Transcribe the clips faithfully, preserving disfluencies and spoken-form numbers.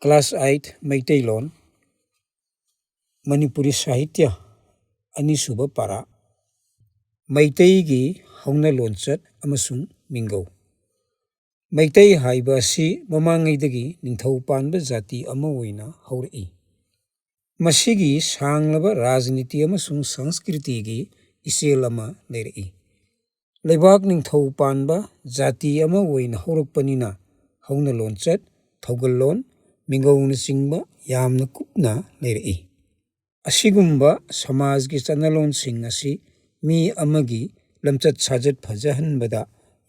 Class eight Meiteilon, Manipuri ꯁꯥꯍꯤꯇ꯭ꯌ, ꯑꯅꯤꯁꯨꯕ para, ꯃꯩꯇꯩꯒꯤ ꯍꯧꯅ ꯂꯣꯟꯆꯠ ꯑꯃꯁꯨꯡ ꯃꯤꯡꯒꯧ꯫ ꯃꯩꯇꯩ ꯍꯥꯏꯕ ꯑꯁꯤ ꯃꯃꯥꯡꯉꯩꯗꯒꯤ ꯅꯤꯡꯊꯧ ꯄꯥꯟꯕ ꯖꯥꯇꯤ ꯑꯃ ꯑꯣꯏꯅ ꯍꯧꯔꯛꯏ꯫ ꯃꯁꯤꯒꯤ ꯁꯥꯡꯂꯕ ꯔꯥꯖꯅꯤꯇꯤ ꯑꯃꯁꯨꯡ ꯁꯪꯁꯀ꯭ꯔꯤꯇꯤꯒꯤ ꯏꯆꯦꯜ ꯑꯃ ꯂꯩꯔꯛꯏ꯫ ꯂꯩꯕꯥꯛ ꯅꯤꯡꯊꯧ ꯄꯥꯟꯕ ꯖꯥꯇꯤ ꯑꯃ ꯑꯣꯏꯅ ꯍꯧꯔꯛꯄꯅꯤꯅ ꯍꯧꯅ ꯂꯣꯟꯆꯠ, ꯊꯧꯒꯜꯂꯣꯟ, ꯃꯤꯡꯒꯧꯅꯆꯤꯡꯕ ꯌꯥꯝꯅ ꯀꯨꯞꯅ ꯂꯩꯔꯛꯏ꯫ ꯑꯁꯤꯒꯨꯝꯕ ꯁꯃꯥꯖꯒꯤ ꯆꯠꯅꯂꯣꯟꯁꯤꯡ ꯑꯁꯤ ꯃꯤ ꯑꯃꯒꯤ ꯂꯝꯆꯠ ꯁꯥꯖꯠ ꯐꯖꯍꯟꯕꯗ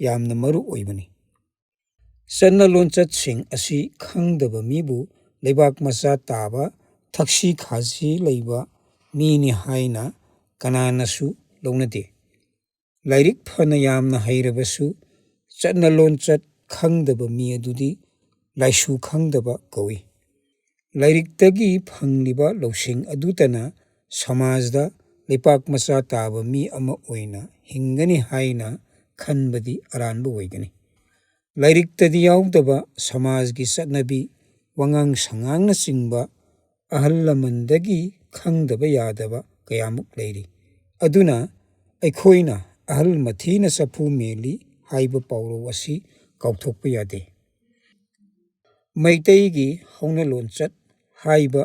ꯌꯥꯝꯅ ꯃꯔꯨ ꯑꯣꯏꯕꯅꯤ꯫ ꯆꯠꯅ ꯂꯣꯟꯆꯠꯁꯤꯡ ꯑꯁꯤ ꯈꯪꯗꯕ ꯃꯤꯕꯨ ꯂꯩꯕꯥꯛ ꯃꯆꯥ ꯇꯥꯕ, ꯊꯛꯁꯤ ꯈꯥꯁꯤ ꯂꯩꯕ ꯃꯤꯅꯤ ꯍꯥꯏꯅ ꯀꯅꯥꯅꯁꯨ ꯂꯧꯅꯗꯦ꯫ ꯂꯥꯏꯔꯤꯛ ꯐꯅ ꯌꯥꯝꯅ ꯍꯩꯔꯕꯁꯨ ꯆꯠꯅ ꯂꯣꯟꯆꯠ ꯈꯪꯗꯕ ꯃꯤ ꯑꯗꯨꯗꯤ ꯂꯥꯏꯁꯨ ꯈꯪꯗꯕ ꯀꯧꯏ꯫ ꯂꯥꯏꯔꯤꯛꯇꯒꯤ ꯐꯪꯂꯤꯕ ꯂꯧꯁꯤꯡ ꯑꯗꯨꯇꯅ ꯁꯃꯥꯖꯗ ꯂꯩꯄꯥꯛ ꯃꯆꯥ ꯇꯥꯕ ꯃꯤ ꯑꯃ ꯑꯣꯏꯅ ꯍꯤꯡꯒꯅꯤ ꯍꯥꯏꯅ ꯈꯟꯕꯗꯤ ꯑꯔꯥꯟꯕ ꯑꯣꯏꯒꯅꯤ꯫ ꯂꯥꯏꯔꯤꯛꯇꯗꯤ ꯌꯥꯎꯗꯕ ꯁꯃꯥꯖꯒꯤ ꯆꯠꯅꯕꯤ, ꯋꯥꯉꯥꯡ ꯁꯉꯥꯡꯅꯆꯤꯡꯕ ꯑꯍꯜ ꯂꯃꯟꯗꯒꯤ ꯈꯪꯗꯕ ꯌꯥꯗꯕ ꯀꯌꯥꯃꯨꯛ ꯂꯩꯔꯤ꯫ ꯑꯗꯨꯅ ꯑꯩꯈꯣꯏꯅ "ꯑꯍꯜ ꯃꯊꯤꯅ ꯆꯐꯨ ꯃꯦꯜꯂꯤ" ꯍꯥꯏꯕ ꯄꯥꯎꯔꯧ ꯑꯁꯤ ꯀꯥꯎꯊꯣꯛꯄ ꯌꯥꯗꯦ꯫ ꯃꯩꯇꯩꯒꯤ ꯍꯧꯅ ꯂꯣꯟꯆꯠ ꯍꯥꯏꯕ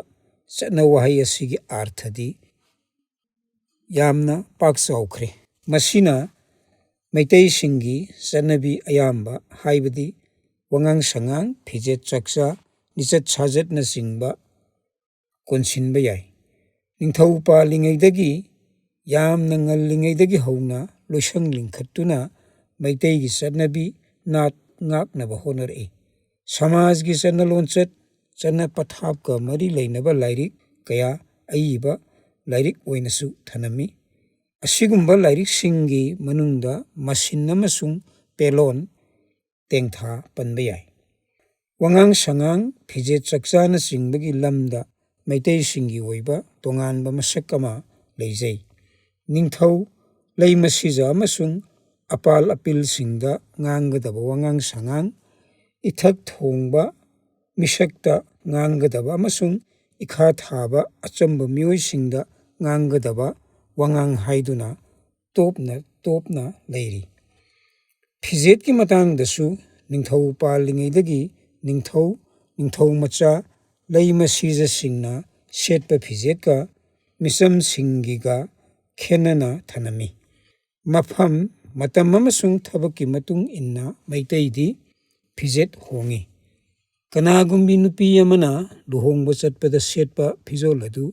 ꯆꯠꯅ ꯋꯥꯍꯩ ꯑꯁꯤꯒꯤ ꯑꯥꯔꯊꯗꯤ ꯌꯥꯝꯅ ꯄꯥꯛ ꯆꯥꯎꯈ꯭ꯔꯦ꯫ ꯃꯁꯤꯅ ꯃꯩꯇꯩꯁꯤꯡꯒꯤ ꯆꯠꯅꯕꯤ ꯑꯌꯥꯝꯕ, ꯍꯥꯏꯕꯗꯤ ꯋꯥꯉꯥꯡ ꯁꯉꯥꯡ, ꯐꯤꯖꯦꯠ ꯆꯥꯛꯆꯥ, ꯂꯤꯆꯠ ꯁꯥꯖꯠꯅꯆꯤꯡꯕ ꯀꯣꯟꯁꯤꯟꯕ ꯌꯥꯏ꯫ ꯅꯤꯡꯊꯧ ꯄꯥꯜꯂꯤꯉꯩꯗꯒꯤ, ꯌꯥꯝꯅ ꯉꯜꯂꯤꯉꯩꯗꯒꯤ ꯍꯧꯅ ꯂꯣꯏꯁꯪ ꯂꯤꯡꯈꯠꯇꯨꯅ ꯃꯩꯇꯩꯒꯤ ꯆꯠꯅꯕꯤ ꯅꯥꯠ ꯉꯥꯛꯅꯕ ꯍꯣꯠꯅꯔꯛꯏ꯫ ꯁꯃꯥꯖꯒꯤ ꯆꯠꯅ ꯂꯣꯟꯆꯠ, ꯆꯠꯅ ꯄꯊꯥꯞꯀ ꯃꯔꯤ ꯂꯩꯅꯕ ꯂꯥꯏꯔꯤꯛ ꯀꯌꯥ ꯑꯏꯕ ꯂꯥꯏꯔꯤꯛ ꯑꯣꯏꯅꯁꯨ ꯊꯅꯝꯃꯤ꯫ ꯑꯁꯤꯒꯨꯝꯕ ꯂꯥꯏꯔꯤꯛꯁꯤꯡꯒꯤ ꯃꯅꯨꯡꯗ ꯃꯁꯤꯟ ꯑꯃꯁꯨꯡ ꯄꯦꯂꯣꯟ ꯇꯦꯡꯊꯥ ꯄꯟꯕ ꯌꯥꯏ꯫ ꯋꯥꯉꯥꯡ ꯁꯉꯥꯡ, ꯐꯤꯖꯦꯠ ꯆꯥꯛꯆꯥꯅꯆꯤꯡꯕꯒꯤ ꯂꯝꯗ ꯃꯩꯇꯩꯁꯤꯡꯒꯤ ꯑꯣꯏꯕ ꯇꯣꯉꯥꯟꯕ ꯃꯁꯛ ꯑꯃ ꯂꯩꯖꯩ꯫ ꯅꯤꯡꯊꯧ, ꯂꯩꯃ ꯁꯤꯖ ꯑꯃꯁꯨꯡ ꯑꯄꯥꯜ ꯑꯄꯤꯜꯁꯤꯡꯗ ꯉꯥꯡꯒꯗꯕ ꯋꯥꯉꯥꯡ ꯁꯉꯥꯡ, ꯏꯊꯛ ꯊꯣꯡꯕ ꯃꯤꯁꯛꯇ ꯉꯥꯡꯒꯗꯕ ꯑꯃꯁꯨꯡ ꯏꯈꯥ ꯊꯥꯕ ꯑꯆꯝꯕ ꯃꯤꯑꯣꯏꯁꯤꯡꯗ ꯉꯥꯡꯒꯗꯕ ꯋꯥꯉꯥꯡ ꯍꯥꯏꯗꯨꯅ ꯇꯣꯞꯅ ꯇꯣꯞꯅ ꯂꯩꯔꯤ꯫ ꯐꯤꯖꯦꯠꯀꯤ ꯃꯇꯥꯡꯗꯁꯨ ꯅꯤꯡꯊꯧ ꯄꯥꯜꯂꯤꯉꯩꯗꯒꯤ ꯅꯤꯡꯊꯧ, ꯅꯤꯡꯊꯧ ꯃꯆꯥ, ꯂꯩꯃ ꯁꯤꯖꯁꯤꯡꯅ ꯁꯦꯠꯄ ꯐꯤꯖꯦꯠꯀ ꯃꯤꯆꯝꯁꯤꯡꯒꯤꯒ ꯈꯦꯟꯅꯅ ꯊꯅꯝꯃꯤ꯫ ꯃꯐꯝ, ꯃꯇꯝ ꯑꯃꯁꯨꯡ ꯊꯕꯛꯀꯤ ꯃꯇꯨꯡ ꯏꯟꯅ ꯃꯩꯇꯩꯗꯤ ꯐꯤꯖꯦꯠ ꯍꯣꯡꯏ꯫ ꯀꯅꯥꯒꯨꯝꯕꯤ ꯅꯨꯄꯤ ꯑꯃꯅ ꯂꯨꯍꯣꯡꯕ ꯆꯠꯄꯗ ꯁꯦꯠꯄ ꯐꯤꯖꯣꯜ ꯑꯗꯨ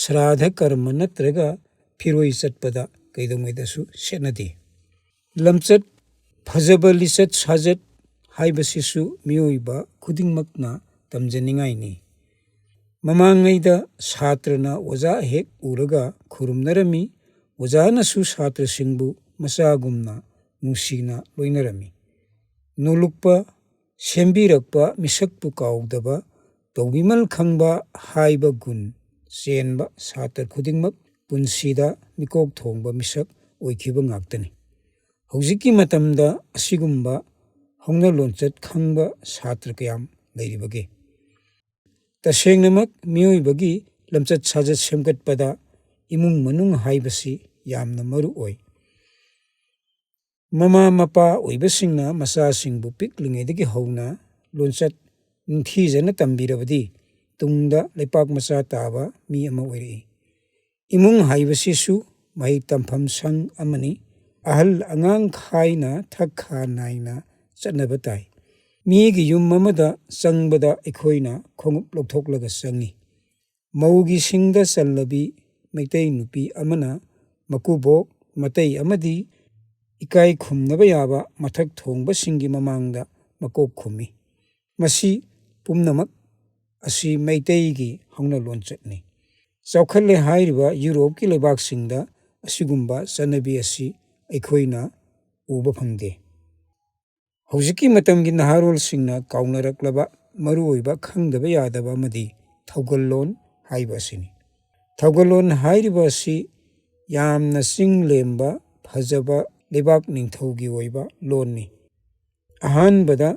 ꯁ꯭ꯔꯥꯙ ꯀꯔꯃ ꯅꯠꯇ꯭ꯔꯒ ꯐꯤꯔꯣꯏ ꯆꯠꯄꯗ ꯀꯩꯗꯧꯉꯩꯗꯁꯨ ꯁꯦꯠꯅꯗꯦ꯫ ꯂꯝꯆꯠ, ꯐꯖꯕ ꯂꯤꯆꯠ ꯁꯥꯖꯠ ꯍꯥꯏꯕꯁꯤꯁꯨ ꯃꯤꯑꯣꯏꯕ ꯈꯨꯗꯤꯡꯃꯛꯅ ꯇꯝꯖꯅꯤꯡꯉꯥꯏꯅꯤ꯫ ꯃꯃꯥꯡꯉꯩꯗ ꯁꯥꯇ꯭ꯔꯅ ꯑꯣꯖꯥ ꯍꯦꯛ ꯎꯔꯒ ꯈꯨꯔꯨꯝꯅꯔꯝꯃꯤ, ꯑꯣꯖꯥꯅꯁꯨ ꯁꯥꯇ꯭ꯔꯁꯤꯡꯕꯨ ꯃꯆꯥꯒꯨꯝꯅ ꯅꯨꯡꯁꯤꯅ ꯂꯣꯏꯅꯔꯝꯃꯤ꯫ ꯅꯣꯂꯨꯛꯄ, ꯁꯦꯝꯕꯤꯔꯛꯄ ꯃꯤꯁꯛꯄꯨ ꯀꯥꯎꯗꯕ, ꯇꯧꯕꯤꯃꯜ ꯈꯪꯕ ꯍꯥꯏꯕ ꯒꯨꯟ ꯆꯦꯟꯕ ꯁꯥꯇ꯭ꯔ ꯈꯨꯗꯤꯡꯃꯛ ꯄꯨꯟꯁꯤꯗ ꯃꯤꯀꯣꯛ ꯊꯣꯡꯕ ꯃꯤꯁꯛ ꯑꯣꯏꯈꯤꯕ ꯉꯥꯛꯇꯅꯤ꯫ ꯍꯧꯖꯤꯛꯀꯤ ꯃꯇꯝꯗ ꯑꯁꯤꯒꯨꯝꯕ ꯍꯧꯅ ꯂꯣꯟꯆꯠ ꯈꯪꯕ ꯁꯥꯇ꯭ꯔ ꯀꯌꯥꯝ ꯂꯩꯔꯤꯕꯒꯦ? ꯇꯁꯦꯡꯅꯃꯛ ꯃꯤꯑꯣꯏꯕꯒꯤ ꯂꯝꯆꯠ ꯁꯥꯖꯠ ꯁꯦꯝꯒꯠꯄꯗ ꯏꯃꯨꯡ ꯃꯅꯨꯡ ꯍꯥꯏꯕꯁꯤ ꯌꯥꯝꯅ ꯃꯔꯨ ꯑꯣꯏ꯫ ꯃꯃꯥ ꯃꯄꯥ ꯑꯣꯏꯕꯁꯤꯡꯅ ꯃꯆꯥꯁꯤꯡꯕꯨ ꯄꯤꯛꯂꯤꯉꯩꯗꯒꯤ ꯍꯧꯅ ꯂꯣꯟꯆꯠ ꯅꯤꯡꯊꯤꯖꯅ ꯇꯝꯕꯤꯔꯕꯗꯤ ꯇꯨꯡꯗ ꯂꯩꯄꯥꯛ ꯃꯆꯥ ꯇꯥꯕ ꯃꯤ ꯑꯃ ꯑꯣꯏꯔꯛꯏ꯫ ꯏꯃꯨꯡ ꯍꯥꯏꯕꯁꯤꯁꯨ ꯃꯍꯩ ꯇꯝꯐꯝ ꯁꯪ ꯑꯃꯅꯤ꯫ ꯑꯍꯜ ꯑꯉꯥꯡ ꯈꯥꯏꯅ ꯊꯛ ꯈꯥ ꯅꯥꯏꯅ ꯆꯠꯅꯕ ꯇꯥꯏ꯫ ꯃꯤꯒꯤ ꯌꯨꯝ ꯑꯃꯗ ꯆꯪꯕꯗ ꯑꯩꯈꯣꯏꯅ ꯈꯣꯡꯎꯞ ꯂꯧꯊꯣꯛꯂꯒ ꯆꯪꯏ꯫ ꯃꯧꯒꯤ ꯁꯤꯡꯗ ꯆꯜꯂꯕꯤ ꯃꯩꯇꯩ ꯅꯨꯄꯤ ꯑꯃꯅ ꯃꯀꯨꯕꯣꯛ, ꯃꯇꯩ ꯑꯃꯗꯤ ꯏꯀꯥꯏ ꯈꯨꯝꯅꯕ ꯌꯥꯕ ꯃꯊꯛ ꯊꯣꯡꯕꯁꯤꯡꯒꯤ ꯃꯃꯥꯡꯗ ꯃꯀꯣꯛ ꯈꯨꯝꯃꯤ꯫ ꯃꯁꯤ ꯄꯨꯝꯅꯃꯛ ꯑꯁꯤ ꯃꯩꯇꯩꯒꯤ ꯍꯧꯅ ꯂꯣꯟꯆꯠꯅꯤ꯫ ꯆꯥꯎꯈꯠꯂꯦ ꯍꯥꯏꯔꯤꯕ ꯌꯨꯔꯣꯞꯀꯤ ꯂꯩꯕꯥꯛꯁꯤꯡꯗ ꯑꯁꯤꯒꯨꯝꯕ ꯆꯠꯅꯕꯤ ꯑꯁꯤ ꯑꯩꯈꯣꯏꯅ ꯎꯕ ꯐꯪꯗꯦ꯫ ꯍꯧꯖꯤꯛꯀꯤ ꯃꯇꯝꯒꯤ ꯅꯍꯥꯔꯣꯜꯁꯤꯡꯅ ꯀꯥꯎꯅꯔꯛꯂꯕ ꯃꯔꯨꯑꯣꯏꯕ ꯈꯪꯗꯕ ꯌꯥꯗꯕ ꯑꯃꯗꯤ ꯊꯧꯒꯜꯂꯣꯟ ꯍꯥꯏꯕ ꯑꯁꯤꯅꯤ꯫ ꯊꯧꯒꯜꯂꯣꯟ ꯍꯥꯏꯔꯤꯕ ꯑꯁꯤ ꯌꯥꯝꯅ ꯆꯤꯡ ꯂꯦꯝꯕ, ꯐꯖꯕ ꯂꯩꯕꯥꯛ ꯅꯤꯡꯊꯧꯒꯤ ꯑꯣꯏꯕ ꯂꯣꯟꯅꯤ꯫ ꯑꯍꯥꯟꯕꯗ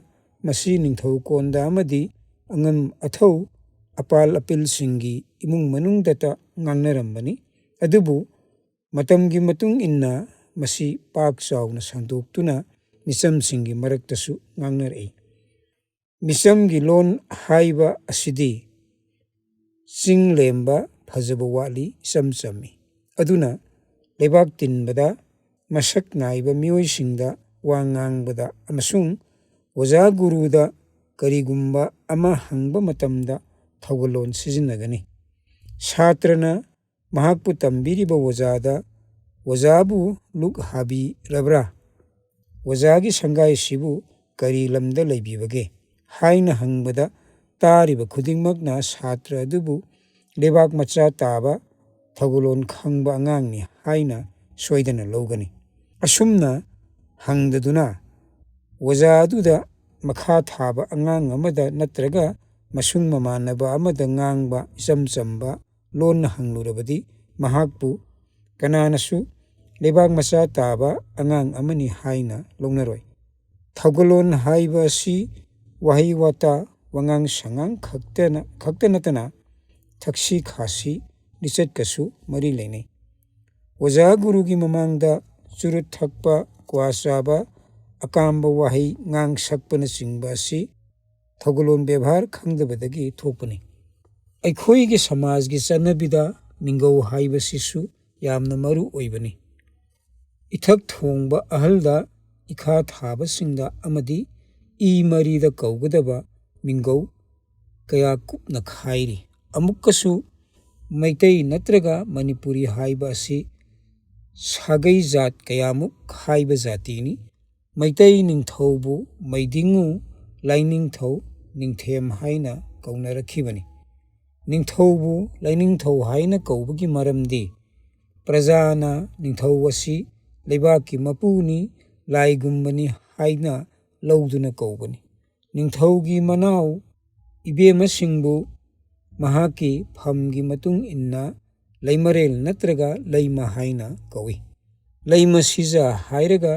ꯃꯁꯤ ꯅꯤꯡꯊꯧ ꯀꯣꯟꯗ ꯑꯃꯗꯤ ꯑꯉꯝ ꯑꯊꯧ, ꯑꯄꯥꯜ ꯑꯄꯤꯜꯁꯤꯡꯒꯤ ꯏꯃꯨꯡ ꯃꯅꯨꯡꯗꯇ ꯉꯥꯡꯅꯔꯝꯕꯅꯤ꯫ ꯑꯗꯨꯕꯨ ꯃꯇꯝꯒꯤ ꯃꯇꯨꯡ ꯏꯟꯅ ꯃꯁꯤ ꯄꯥꯛ ꯆꯥꯎꯅ ꯁꯟꯗꯣꯛꯇꯨꯅ ꯃꯤꯆꯝꯁꯤꯡꯒꯤ ꯃꯔꯛꯇꯁꯨ ꯉꯥꯡꯅꯔꯛꯏ꯫ ꯃꯤꯆꯝꯒꯤ ꯂꯣꯟ ꯍꯥꯏꯕ ꯑꯁꯤꯗꯤ ꯆꯤꯡ ꯂꯦꯝꯕ ꯐꯖꯕ ꯋꯥꯠꯂꯤ, ꯏꯆꯝ ꯆꯝꯃꯤ꯫ ꯑꯗꯨꯅ ꯂꯩꯕꯥꯛ ꯇꯤꯟꯕꯗ ꯃꯁꯛ ꯅꯥꯏꯕ ꯃꯤꯑꯣꯏꯁꯤꯡꯗ ꯋꯥ ꯉꯥꯡꯕꯗ ꯑꯃꯁꯨꯡ ꯑꯣꯖꯥ ꯒꯨꯔꯨꯗ ꯀꯔꯤꯒꯨꯝꯕ ꯑꯃ ꯍꯪꯕ ꯃꯇꯝꯗ ꯊꯧꯒꯜꯂꯣꯟ ꯁꯤꯖꯤꯟꯅꯒꯅꯤ꯫ ꯁꯥꯇ꯭ꯔꯅ ꯃꯍꯥꯛꯄꯨ ꯇꯝꯕꯤꯔꯤꯕ ꯑꯣꯖꯥꯗ "ꯑꯣꯖꯥꯕꯨ ꯂꯨꯛ ꯍꯥꯕꯤꯔꯕ꯭ꯔꯥ? ꯑꯣꯖꯥꯒꯤ ꯁꯪꯒꯥꯏꯁꯤꯕꯨ ꯀꯔꯤ ꯂꯝꯗ ꯂꯩꯕꯤꯕꯒꯦ?" ꯍꯥꯏꯅ ꯍꯪꯕꯗ ꯇꯥꯔꯤꯕ ꯈꯨꯗꯤꯡꯃꯛꯅ ꯁꯥꯇ꯭ꯔ ꯑꯗꯨꯕꯨ ꯂꯩꯕꯥꯛ ꯃꯆꯥ ꯇꯥꯕ ꯊꯧꯒꯜꯂꯣꯟ ꯈꯪꯕ ꯑꯉꯥꯡꯅꯤ ꯍꯥꯏꯅ ꯁꯣꯏꯗꯅ ꯂꯧꯒꯅꯤ꯫ ꯑꯁꯨꯝꯅ ꯍꯪꯗꯗꯨꯅ ꯑꯣꯖꯥ ꯑꯗꯨꯗ ꯃꯈꯥ ꯊꯥꯕ ꯑꯉꯥꯡ ꯑꯃꯗ ꯅꯠꯇ꯭ꯔꯒ ꯃꯁꯨꯡ ꯃꯃꯥꯟꯅꯕ ꯑꯃꯗ ꯉꯥꯡꯕ ꯏꯆꯝ ꯆꯝꯕ ꯂꯣꯟꯅ ꯍꯪꯂꯨꯔꯕꯗꯤ ꯃꯍꯥꯛꯄꯨ ꯀꯅꯥꯅꯁꯨ ꯂꯩꯕꯥꯛ ꯃꯆꯥ ꯇꯥꯕ ꯑꯉꯥꯡ ꯑꯃꯅꯤ ꯍꯥꯏꯅ ꯂꯧꯅꯔꯣꯏ꯫ ꯊꯧꯒꯜꯂꯣꯟ ꯍꯥꯏꯕ ꯑꯁꯤ ꯋꯥꯍꯩ ꯋꯥꯇꯥ, ꯋꯥꯉꯥꯡ ꯁꯉꯥꯡ ꯈꯛꯇꯅ, ꯈꯛꯇ ꯅꯠꯇꯅ ꯊꯛꯁꯤ ꯈꯥꯁꯤ, ꯂꯤꯆꯠꯀꯁꯨ ꯃꯔꯤ ꯂꯩꯅꯩ꯫ ꯑꯣꯖꯥ ꯒꯨꯔꯨꯒꯤ ꯃꯃꯥꯡꯗ ꯆꯨꯔꯨꯠ ꯊꯛꯄ, ꯀ꯭ꯋꯥ ꯆꯥꯕ, ꯑꯀꯥꯝꯕ ꯋꯥꯍꯩ ꯉꯥꯡ ꯁꯛꯄꯅꯆꯤꯡꯕ ꯑꯁꯤ ꯊꯧꯒꯜꯂꯣꯟ ꯕꯦꯕꯥꯔ ꯈꯪꯗꯕꯗꯒꯤ ꯊꯣꯛꯄꯅꯤ꯫ ꯑꯩꯈꯣꯏꯒꯤ ꯁꯃꯥꯖꯒꯤ ꯆꯠꯅꯕꯤꯗ ꯃꯤꯡꯒꯧ ꯍꯥꯏꯕꯁꯤꯁꯨ ꯌꯥꯝꯅ ꯃꯔꯨ ꯑꯣꯏꯕꯅꯤ꯫ ꯏꯊꯛ ꯊꯣꯡꯕ ꯑꯍꯜꯗ, ꯏꯈꯥ ꯊꯥꯕꯁꯤꯡꯗ ꯑꯃꯗꯤ ꯏ ꯃꯔꯤꯗ ꯀꯧꯒꯗꯕ ꯃꯤꯡꯒꯧ ꯀꯌꯥ ꯀꯨꯞꯅ ꯈꯥꯏꯔꯤ꯫ ꯑꯃꯨꯛꯀꯁꯨ ꯃꯩꯇꯩ ꯅꯠꯇ꯭ꯔꯒ ꯃꯅꯤꯄꯨꯔꯤ ꯍꯥꯏꯕ ꯑꯁꯤ ꯁꯥꯒꯩ ꯖꯥꯠ ꯀꯌꯥꯃꯨꯛ ꯈꯥꯏꯕ ꯖꯥꯇꯤꯅꯤ꯫ ꯃꯩꯇꯩ ꯅꯤꯡꯊꯧꯕꯨ ꯃꯩꯗꯤꯡꯉꯨ ꯂꯥꯏꯅꯤꯡꯊꯧ ꯅꯤꯡꯊꯦꯝ ꯍꯥꯏꯅ ꯀꯧꯅꯔꯛꯈꯤꯕꯅꯤ꯫ ꯅꯤꯡꯊꯧꯕꯨ ꯂꯥꯏꯅꯤꯡꯊꯧ ꯍꯥꯏꯅ ꯀꯧꯕꯒꯤ ꯃꯔꯝꯗꯤ ꯄ꯭ꯔꯖꯥꯅ ꯅꯤꯡꯊꯧ ꯑꯁꯤ ꯂꯩꯕꯥꯛꯀꯤ ꯃꯄꯨꯅꯤ, ꯂꯥꯏꯒꯨꯝꯕꯅꯤ ꯍꯥꯏꯅ ꯂꯧꯗꯨꯅ ꯀꯧꯕꯅꯤ꯫ ꯅꯤꯡꯊꯧꯒꯤ ꯃꯅꯥꯎ ꯏꯕꯦꯝꯃꯁꯤꯡꯕꯨ ꯃꯍꯥꯛꯀꯤ ꯐꯝꯒꯤ ꯃꯇꯨꯡ ꯏꯟꯅ ꯂꯩꯃꯔꯦꯜ ꯅꯠꯇ꯭ꯔꯒ ꯂꯩꯃ ꯍꯥꯏꯅ ꯀꯧꯏ꯫ ꯂꯩꯃ ꯁꯤꯖ ꯍꯥꯏꯔꯒ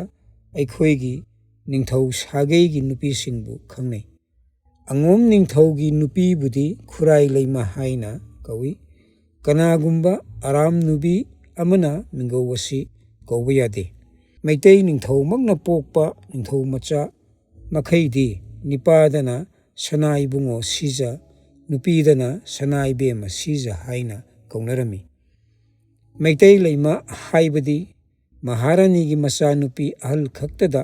ꯑꯩꯈꯣꯏꯒꯤ ꯅꯤꯡꯊꯧ ꯁꯥꯒꯩꯒꯤ ꯅꯨꯄꯤꯁꯤꯡꯕꯨ ꯈꯪꯅꯩ꯫ ꯑꯉꯣꯝ ꯅꯤꯡꯊꯧꯒꯤ ꯅꯨꯄꯤꯕꯨꯗꯤ ꯈꯨꯔꯥꯏ ꯂꯩꯃ ꯍꯥꯏꯅ ꯀꯧꯏ꯫ ꯀꯅꯥꯒꯨꯝꯕ ꯑꯔꯥꯝ ꯅꯨꯄꯤ ꯑꯃꯅ ꯃꯤꯡꯒꯧ ꯑꯁꯤ ꯀꯧꯕ ꯌꯥꯗꯦ꯫ ꯃꯩꯇꯩ ꯅꯤꯡꯊꯧꯃꯛꯅ ꯄꯣꯛꯄ ꯅꯤꯡꯊꯧ ꯃꯆꯥ ꯃꯈꯩꯗꯤ ꯅꯤꯄꯥꯗꯅ ꯁꯅꯥ ꯏꯕꯨꯡꯉꯣ ꯁꯤꯖ, ꯅꯨꯄꯤꯗꯅ ꯁꯅꯥ ꯏꯕꯦꯝꯃ ꯁꯤꯖ ꯍꯥꯏꯅ ꯀꯧꯅꯔꯝꯃꯤ꯫ ꯃꯩꯇꯩ ꯂꯩꯃ ꯍꯥꯏꯕꯗꯤ ꯃꯍꯥꯔꯥꯅꯤꯒꯤ ꯃꯆꯥꯅꯨꯄꯤ ꯑꯍꯜ ꯈꯛꯇꯗ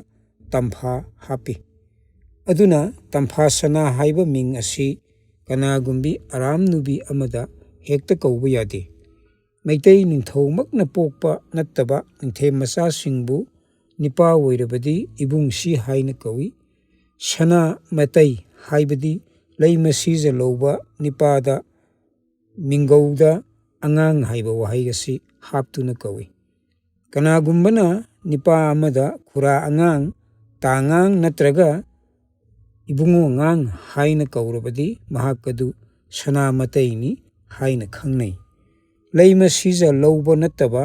ꯇꯝꯐꯥ ꯍꯥꯞꯄꯤ꯫ ꯑꯗꯨꯅ ꯇꯝꯐꯥ ꯁꯅꯥ ꯍꯥꯏꯕ ꯃꯤꯡ ꯑꯁꯤ ꯀꯅꯥꯒꯨꯝꯕꯤ ꯑꯔꯥꯝ ꯅꯨꯄꯤ ꯑꯃꯗ ꯍꯦꯛꯇ ꯀꯧꯕ ꯌꯥꯗꯦ꯫ ꯃꯩꯇꯩ ꯅꯤꯡꯊꯧꯃꯛꯅ ꯄꯣꯛꯄ ꯅꯠꯇꯕ ꯅꯤꯡꯊꯦꯝ ꯃꯆꯥꯁꯤꯡꯕꯨ ꯅꯤꯄꯥ ꯑꯣꯏꯔꯕꯗꯤ ꯏꯕꯨꯡꯁꯤ ꯍꯥꯏꯅ ꯀꯧꯏ꯫ ꯁꯅꯥ ꯃꯇꯩ ꯍꯥꯏꯕꯗꯤ ꯂꯩꯃ ꯁꯤꯖ ꯂꯧꯕ ꯅꯤꯄꯥꯗ ꯃꯤꯡꯒꯧꯗ ꯑꯉꯥꯡ ꯍꯥꯏꯕ ꯋꯥꯍꯩ ꯑꯁꯤ ꯍꯥꯞꯇꯨꯅ ꯀꯧꯏ꯫ ꯀꯅꯥꯒꯨꯝꯕꯅ ꯅꯤꯄꯥ ꯑꯃꯗ ꯈꯨꯔꯥ ꯑꯉꯥꯡ, ꯇꯥꯉꯥꯡ ꯅꯠꯇ꯭ꯔꯒ ꯏꯕꯨꯡꯉꯣ ꯑꯉꯥꯡ ꯍꯥꯏꯅ ꯀꯧꯔꯕꯗꯤ ꯃꯍꯥꯛ ꯑꯗꯨ ꯁꯅꯥ ꯃꯇꯩꯅꯤ ꯍꯥꯏꯅ ꯈꯪꯅꯩ꯫ ꯂꯩꯃ ꯁꯤꯖ ꯂꯧꯕ ꯅꯠꯇꯕ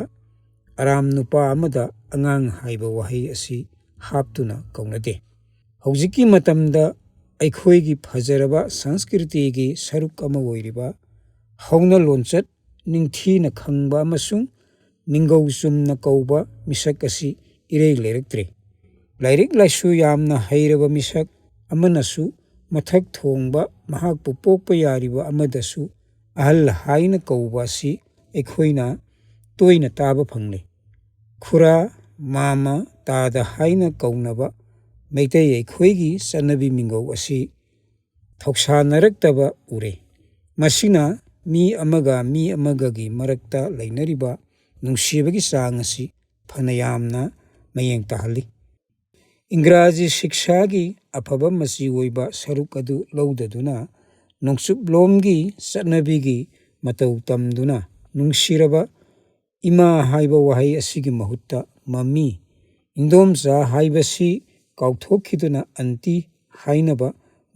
ꯑꯔꯥꯝ ꯅꯨꯄꯥ ꯑꯃꯗ ꯑꯉꯥꯡ ꯍꯥꯏꯕ ꯋꯥꯍꯩ ꯑꯁꯤ ꯍꯥꯞꯇꯨꯅ ꯀꯧꯅꯗꯦ꯫ ꯍꯧꯖꯤꯛꯀꯤ ꯃꯇꯝꯗ ꯑꯩꯈꯣꯏꯒꯤ ꯐꯖꯔꯕ ꯁꯪꯁꯀ꯭ꯔꯤꯇꯤꯒꯤ ꯁꯔꯨꯛ ꯑꯃ ꯑꯣꯏꯔꯤꯕ ꯍꯧꯅ ꯂꯣꯟꯆꯠ ꯅꯤꯡꯊꯤꯅ ꯈꯪꯕ ꯑꯃꯁꯨꯡ ꯃꯤꯡꯒꯧ ꯆꯨꯝꯅ ꯀꯧꯕ ꯃꯤꯁꯛ ꯑꯁꯤ ꯏꯔꯩ ꯂꯩꯔꯛꯇ꯭ꯔꯦ꯫ ꯂꯥꯏꯔꯤꯛ ꯂꯥꯏꯁꯨ ꯌꯥꯝꯅ ꯍꯩꯔꯕ ꯃꯤꯁꯛ ꯑꯃꯅꯁꯨ ꯃꯊꯛ ꯊꯣꯡꯕ ꯃꯍꯥꯛꯄꯨ ꯄꯣꯛꯄ ꯌꯥꯔꯤꯕ ꯑꯃꯗꯁꯨ ꯑꯍꯜ ꯍꯥꯏꯅ ꯀꯧꯕ ꯑꯁꯤ ꯑꯩꯈꯣꯏꯅ ꯇꯣꯏꯅ ꯇꯥꯕ ꯐꯪꯂꯦ꯫ ꯈꯨꯔꯥ, ꯃꯥꯃ, ꯇꯥꯗ ꯍꯥꯏꯅ ꯀꯧꯅꯕ ꯃꯩꯇꯩ ꯑꯩꯈꯣꯏꯒꯤ ꯆꯠꯅꯕꯤ ꯃꯤꯡꯒꯧ ꯑꯁꯤ ꯊꯧꯁꯥꯟꯅꯔꯛꯇꯕ ꯎꯔꯦ꯫ ꯃꯁꯤꯅ ꯃꯤ ꯑꯃꯒ ꯃꯤ ꯑꯃꯒꯒꯤ ꯃꯔꯛꯇ ꯂꯩꯅꯔꯤꯕ ꯅꯨꯡꯁꯤꯕꯒꯤ ꯆꯥꯡ ꯑꯁꯤ ꯐꯅ ꯌꯥꯝꯅ ꯃꯌꯦꯡ ꯇꯥꯍꯜꯂꯤ꯫ ꯏꯪꯒ꯭ꯔꯥꯖꯤ ꯁꯤꯛꯁꯥꯒꯤ ꯑꯐꯕ ꯃꯆꯤ ꯑꯣꯏꯕ ꯁꯔꯨꯛ ꯑꯗꯨ ꯂꯧꯗꯗꯨꯅ ꯅꯣꯡꯆꯨꯞꯂꯣꯝꯒꯤ ꯆꯠꯅꯕꯤꯒꯤ ꯃꯇꯧ ꯇꯝꯗꯨꯅ ꯅꯨꯡꯁꯤꯔꯕ ꯏꯃꯥ ꯍꯥꯏꯕ ꯋꯥꯍꯩ ꯑꯁꯤꯒꯤ ꯃꯍꯨꯠꯇ ꯃꯝꯃꯤ, ꯏꯟꯗꯣꯝꯆꯥ ꯍꯥꯏꯕꯁꯤ ꯀꯥꯎꯊꯣꯛꯈꯤꯗꯨꯅ ꯑꯟꯇꯤ ꯍꯥꯏꯅꯕ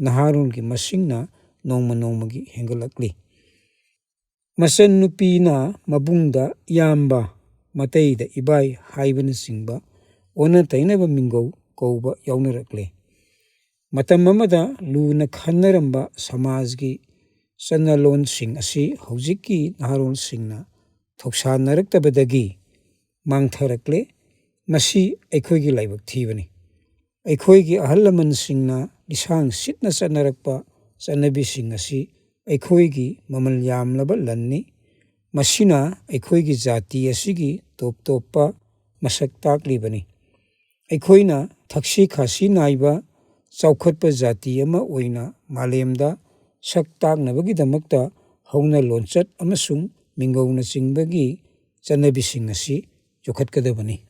ꯅꯍꯥꯔꯣꯜꯒꯤ ꯃꯁꯤꯡꯅ ꯅꯣꯡꯃ ꯅꯣꯡꯃꯒꯤ ꯍꯦꯟꯒꯠꯂꯛꯂꯤ꯫ ꯃꯆꯟꯅꯨꯄꯤꯅ ꯃꯕꯨꯡꯗ ꯏꯌꯥꯝꯕ, ꯃꯇꯩꯗ ꯏꯕꯥꯏ ꯍꯥꯏꯕꯅꯆꯤꯡꯕ ꯑꯣꯟꯅ ꯇꯩꯅꯕ ꯃꯤꯡꯒꯧ ꯀꯧꯕ ꯌꯥꯎꯅꯔꯛꯂꯦ꯫ ꯃꯇꯝ ꯑꯃꯗ ꯂꯨꯅ ꯈꯟꯅꯔꯝꯕ ꯁꯃꯥꯖꯒꯤ ꯆꯠꯅꯂꯣꯟꯁꯤꯡ ꯑꯁꯤ ꯍꯧꯖꯤꯛꯀꯤ ꯅꯍꯥꯔꯣꯜꯁꯤꯡꯅ ꯊꯧꯁꯥꯟꯅꯔꯛꯇꯕꯗꯒꯤ ꯃꯥꯡꯊꯔꯛꯂꯦ꯫ ꯃꯁꯤ ꯑꯩꯈꯣꯏꯒꯤ ꯂꯥꯏꯕꯛ ꯊꯤꯕꯅꯤ꯫ ꯑꯩꯈꯣꯏꯒꯤ ꯑꯍꯜ ꯂꯃꯟꯁꯤꯡꯅ ꯂꯤꯁꯥꯡ ꯁꯤꯠꯅ ꯆꯠꯅꯔꯛꯄ ꯆꯠꯅꯕꯤꯁꯤꯡ ꯑꯁꯤ ꯑꯩꯈꯣꯏꯒꯤ ꯃꯃꯜ ꯌꯥꯝꯂꯕ ꯂꯟꯅꯤ꯫ ꯃꯁꯤꯅ ꯑꯩꯈꯣꯏꯒꯤ ꯖꯥꯇꯤ ꯑꯁꯤꯒꯤ ꯇꯣꯞ ꯇꯣꯞꯄ ꯃꯁꯛ ꯇꯥꯛꯂꯤꯕꯅꯤ꯫ ꯑꯩꯈꯣꯏꯅ ꯊꯛꯁꯤ ꯈꯥꯁꯤ ꯅꯥꯏꯕ, ꯆꯥꯎꯈꯠꯄ ꯖꯥꯇꯤ ꯑꯃ ꯑꯣꯏꯅ ꯃꯥꯂꯦꯝꯗ ꯁꯛ ꯇꯥꯛꯅꯕꯒꯤꯗꯃꯛꯇ ꯍꯧꯅ ꯂꯣꯟꯆꯠ ꯑꯃꯁꯨꯡ ꯃꯤꯡꯒꯧꯅꯆꯤꯡꯕꯒꯤ ꯆꯠꯅꯕꯤꯁꯤꯡ ꯑꯁꯤ ꯌꯣꯛꯈꯠꯀꯗꯕꯅꯤ꯫